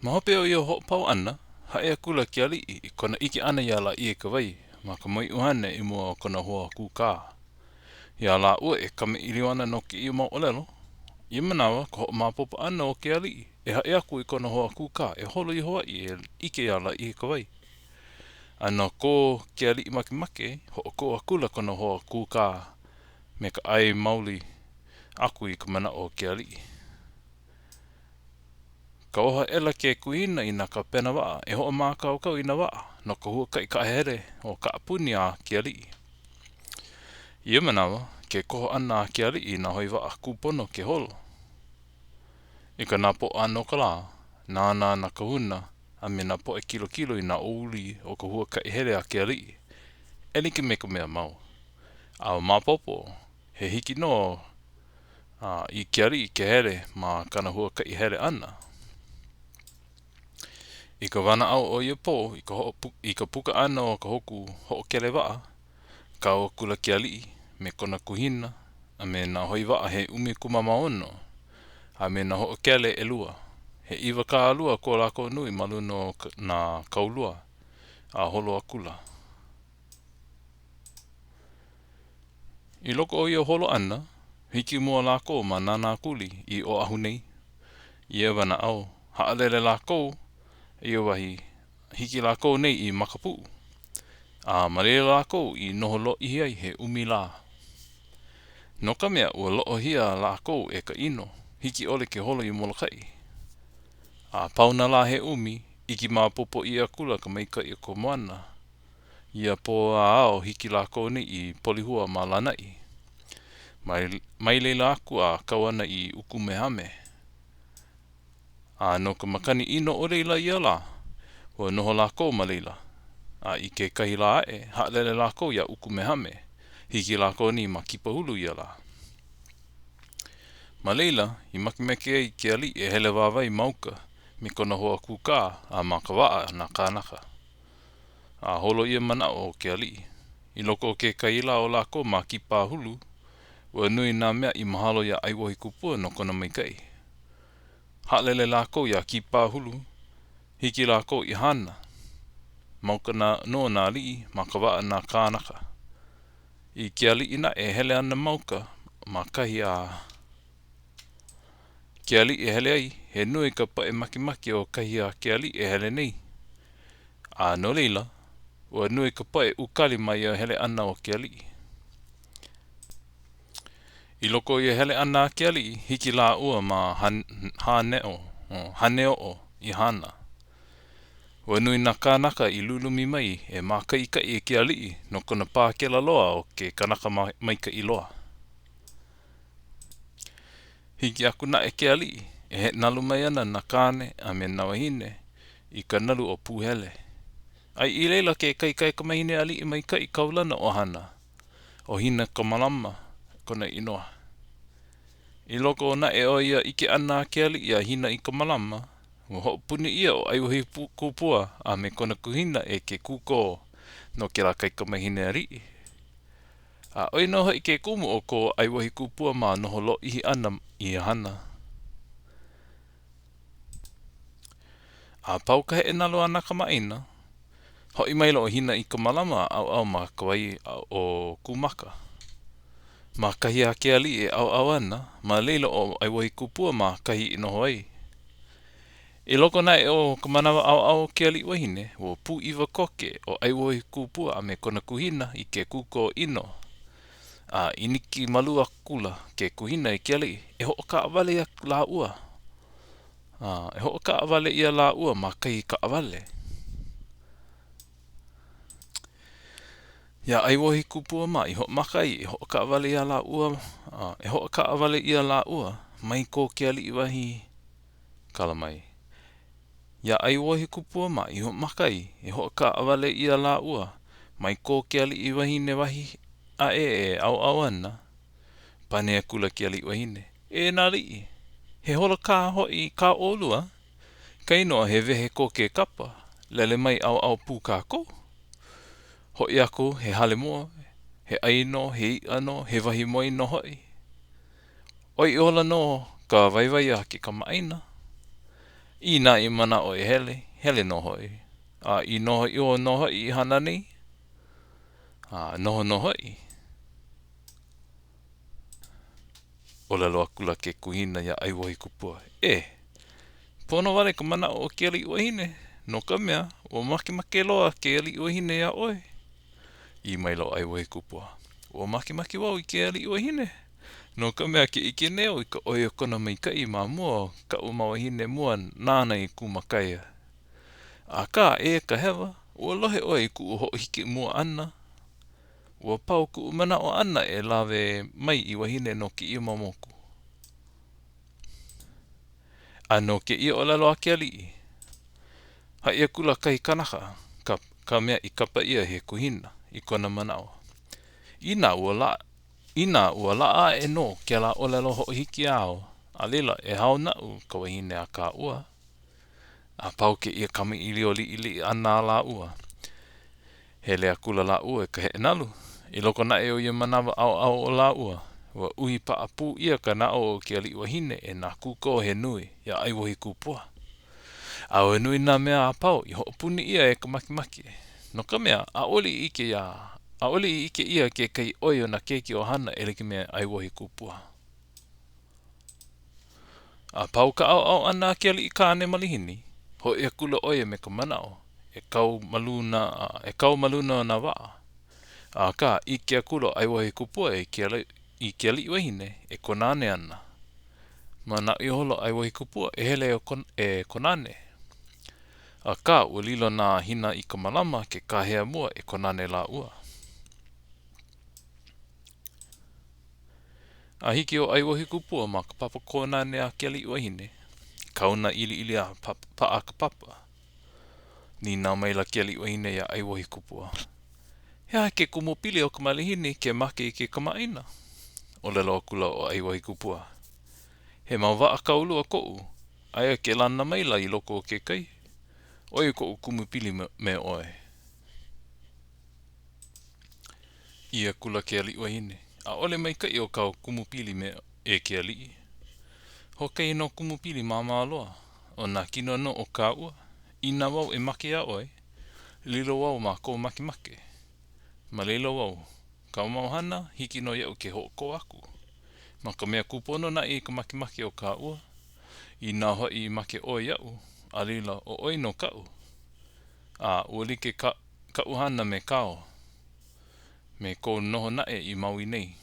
Ma hope o ia hoʻopau ʻana, haʻi akula ke aliʻi i kona ʻike ʻana iā Lāʻieikawai ma ka moeʻuhane i mua o kona hoa kūkā. Iā lāua e kamaʻilio ana no kēia mau ʻōlelo, ia manawa ka hoʻomaopopo ʻana o ke aliʻi e haʻi aku i kona hoa kūkā e holo i Hawaiʻi e ʻike iā Lāʻieikawai. A no ko ke aliʻi makemake, hoʻokō akula kona hoa kūkā me ka ʻae maoli aku i ka manaʻo o ke aliʻi. Kauoha aʻela ke kuhina i nā kāpena waʻa e hoʻomākaukau i nā waʻa no ka huakaʻi kaʻahele o Kaʻapuni a ke aliʻi. I ia manawa, ke koho ʻana a ke aliʻi i nā hoi waʻa kūpono ke holo. I ka napoʻo ʻana o ka lā, nānā nā kahuna a me nā poʻe kilokilo i nā ʻōuli o ka huakaʻi hele a ke aliʻi, e like me ka mea mau. A ua maopopo, he hiki nō a i ke aliʻi ke hele ma kāna huakaʻi hele ʻana. I ka wanaʻao o ia pō, i ka i ka puka ʻana o ka hoku hoʻokele waʻa, kau akula ke aliʻi me kona kuhina a me nā hoi waʻa he ʻumikumamāono, a me nā hoʻokele ʻelua. He 20 ko lākou nui ma luna o nā kaulua, a holo akula. I loko o ia holo ʻana, hiki mua lākou ma Nānākuli i Oʻahu nei. I ia wanaʻao, haʻalele lākou i ia wahi, hiki lākou nei i Makapuʻu. A ma laila lākou i noho lōʻihi ai he ʻumi lā. No ka mea, ua loʻohia lākou e ka ʻino, hiki ʻole ke holo i Molokaʻi. A pau nā lā he ʻumi, ʻike maopopo ʻia akula ka maikaʻi o ka moana. Ia pō a ao hiki lākou nei i Polihua ma Lānaʻi. Mai, mai laila aku a kau ana i Ukumehame. A no ka makani ʻino o laila ia lā, ua noho lākou ma laila. A i kekahi lā aʻe, haʻalele lākou iā Ukumehame, hiki lākou nei ma Kipahulu ia lā. Ma laila, i makemake ai ke aliʻi e hele wāwae ma uka me kona hoa kūkā a ma ka waʻa nā kānaka. A holo ia manaʻo o ke aliʻi. I loko o kekahi lā o lākou ma Kīpahulu, ua nui nā mea i mahalo iā ʻAiwohikupua no kona maikaʻi. Haʻalele lākou iā Kīpahulu, hiki lākou i Hāna. Ma uka nā, nō nā aliʻi, ma ka waʻa nā kānaka. I ke aliʻi naʻe e hele ana ma uka ma kahi a ke aliʻi e hele ai, he nui ka poʻe makemake o kahi a ke aliʻi e hele nei. A no laila, ua nui ka poʻe ukali ma ia hele ʻana o ke aliʻi. I loko o ia hele ʻana a ke aliʻi, hiki lāua ma Hāneʻo, Haneoʻo i Hāna. Ua nui nā kānaka i lulumi mai e mākaʻikaʻi i ke aliʻi no kona pākela loa o ke kanaka maikaʻi loa. Hiki aku naʻe ke aliʻi, e heʻenalu mai ana nā kāne a me nā wāhine i ka nalu o Pūhele. A i laila kekahi kaikamahine aliʻi maikaʻi kaulana o Hāna, ʻo Hinaikamalama kona inoa. I loko naʻe o ia ʻike ʻana a ke aliʻi iā Hinaikamalama, ua hoʻopuni ʻia ʻo ʻAiwohikupua a me kona kuhina e ke kuko no kēlā kaikamahine aliʻi. A ʻo ia nō hoʻi ke kumu o ko ʻAiwohikupua mā noho lōʻihi ʻana i Hāna. A pau ka heʻenalu a nā kamaʻāina, hoʻi maila ʻo Hinaikamalama a ʻauʻau ma ka wai o Kūmaka. Ma kahi a ke aliʻi e ʻauʻau ana, ma laila ʻo ʻAiwohikupua ma kahi i noho ai. I loko naʻe o ka manawa ʻauʻau o ke aliʻi wahine, ua pūʻiwa koke ʻo ʻAiwohikupua a me kona kuhina i ke kuko ʻino. A ʻīniki malū akula ke kuhina i ke aliʻi e hoʻokaʻawale iā lāua. A e hoʻokaʻawale ʻia lāua ma kahi kaʻawale. Iā ʻAiwohikupua mā i hoʻomaka ai e hoʻokaʻawale iā lāua, a e hoʻokaʻawale ʻia lāua mai ko ke aliʻi wahi Kala mai. Iā ʻAiwohikupua mā i hoʻomaka ai, e hoʻokaʻawale ʻia lāua mai ko ke aliʻi wahine wahi aʻe e ʻauʻau ana. Pane akula ke aliʻi wahine, E nā aliʻi, he holo kā hoʻi kā ʻolua? Kainō a he wehe ko ke kapa, lele mai ʻauʻau pū kākou. Hoʻi aku he hale moe, he ʻai nō, he iʻa nō, he wahi moe nō hoʻi. ʻOi ihola nō ka waiwai a ke kamaʻāina. Inā i manaʻo e hele, hele nō hoʻi. A i noho ʻiʻo nō hoʻi i hana nei, a noho nō hoʻi. ʻŌlelo akula ke kuhina iā ʻAiwohikupua, E! Pono wale ka manaʻo o ke aliʻi wahine, no ka mea, ua makemake loa ke aliʻi wahine iā ʻoe. ʻĪ maila ʻo ʻAiwohikupua, Ua makemake wau i ke aliʻi wahine, no ka mea, ke ʻike nei au i ka ʻoi o kona maikaʻi ma mua o kaʻu mau wāhine mua nāna i kumakaia. Akā, eia ka hewa, ua lohe ʻoe i kuʻu hoʻohiki mua ʻana. Ua pau kuʻu manaʻo ʻana e lawe mai i wahine no kēia mau moku. A no kēia ʻōlelo a ke aliʻi, haʻi akula kahi kanaka, ka, ka mea i kapa ʻia he kuhina, i kona manaʻo. Inā ua la, inā ua laʻa aʻe nō kēlā ʻōlelo hoʻohiki āu, a laila e hao naʻu ka wahine a kāua. A pau kēia kamaʻilio liʻiliʻi ʻana a lāua. Hele akula lāua i ka heʻenalu. I loko naʻe o ia manawa ʻaoʻao o lāua, ua uhi paʻapū ʻia ka naʻau o ke aliʻi wahine e nā kūkō he nui iā ʻAiwohikupua. A ua nui nā mea a pau i hoʻopuni ʻia e ka makemake, no ka mea, ʻaʻole i ʻike iā, ʻaʻole i ʻike ʻia kekahi ʻoi o nā keiki o Hāna e like me ʻAiwohikupua. A pau ka ʻaoʻao ʻana a ke aliʻi kāne malihini, hoʻi akula ʻo ia me ka manaʻo e kau ma luna, e kau ma luna o nā waʻa. Akā, ʻike akula ʻo ʻAiwohikupua i ke i ke aliʻi wahine e kōnane ana. Manaʻo ihola ʻo ʻAiwohikupua e hele e kōnane. Akā, ua lilo na Hina-i-ka-malama ke kāhea mua e kōnane lāua. A hiki ʻo ʻAiwohikupua ma ka papa kōnane a ke aliʻi wahine, kau nā ʻiliʻili a paʻa ka papa. Nīnau maila ke aliʻi wahine iā ʻAiwohikupua, He aha ke kumu pili o ka malihini ke make i ke kamaʻāina? ʻŌlelo akula ʻo ʻAiwohikupua, He mau waʻa kaulua koʻu, aia ke lana maila i loko o ke kai. ʻO ia koʻu kumu pili me ʻoe. ʻĪ akula ke aliʻi wahine, ʻAʻole maikaʻi ʻo kāu kumu pili me e ke aliʻi. Hoʻokahi nō kumu pili māmā loa, ʻo nā kino nō o kāua, inā wau e make iā ʻoe, lilo wau ma kou makemake. Ma laila wau, kāu mau hana, hiki nō iaʻu ke hoʻokō aku. Ma ka mea kūpono naʻe i ka makemake o kāua, inā hoʻi i make ʻoe iaʻu, a laila, ʻo ʻoe nō kaʻu. A ua like ka, kaʻu hana me kāu, me kou noho naʻe i Maui nei.